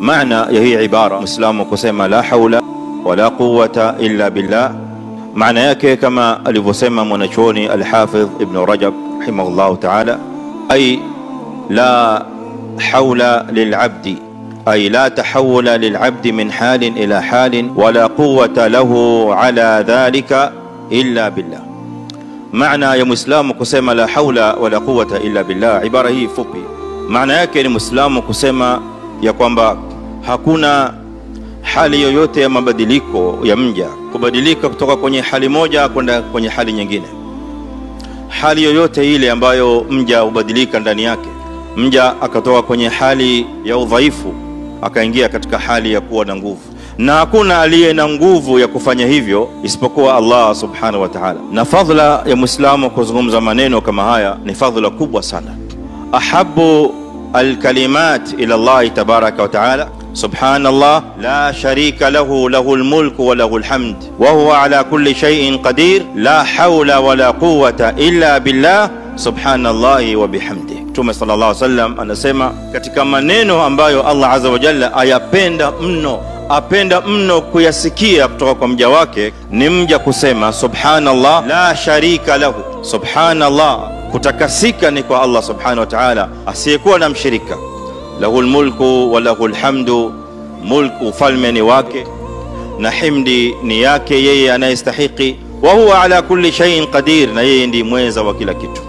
Maana ya hii ibara Muislamu kusema la haula wala quwwata illa billah, maana yake kama alivyosema mwanachuoni Al-Hafidh Ibn Rajab rahimahullahu ta'ala, ay la haula lil'abdi, ay la tahawula lil'abdi min halin ila halin wala quwwata lahu ala dhalika illa billah. Maana ya Muislamu kusema la haula wala quwwata illa billah, ibara hii fupi, maana yake ni Muislamu kusema ya kwamba hakuna hali yoyote ya mabadiliko ya mja kubadilika kutoka kwenye hali moja kwenda kwenye hali nyingine. Hali yoyote ile ambayo mja hubadilika ndani yake, mja akatoka kwenye hali ya udhaifu akaingia katika hali ya kuwa na nguvu, na hakuna aliye na nguvu ya kufanya hivyo isipokuwa Allah subhanahu wa ta'ala. Na fadhila ya Muislamu kuzungumza maneno kama haya ni fadhila kubwa sana. Ahabbu alkalimat ila Allah tabaraka wa ta'ala subhanallah la sharika lahu lahul mulku wa lahul hamd wa huwa ala kulli shay'in qadir la hawla wala quwwata illa billah subhanallahi wa bihamdihi. Mtume sallallahu alaihi wasallam anasema katika maneno ambayo Allah azza wa jalla ayapenda mno, apenda mno kuyasikia kutoka kwa mja wake, ni mja kusema subhanallah la sharika lahu. Subhanallah, kutakasika ni kwa Allah subhanahu wa ta'ala asiyekuwa na mshirika. Lahul mulku wa lahul hamdu, mulku ufalme ni wake na himdi ni yake yeye anayestahiki, wa huwa ala kulli shay'in qadir, na yeye ndiye mweza wa kila kitu.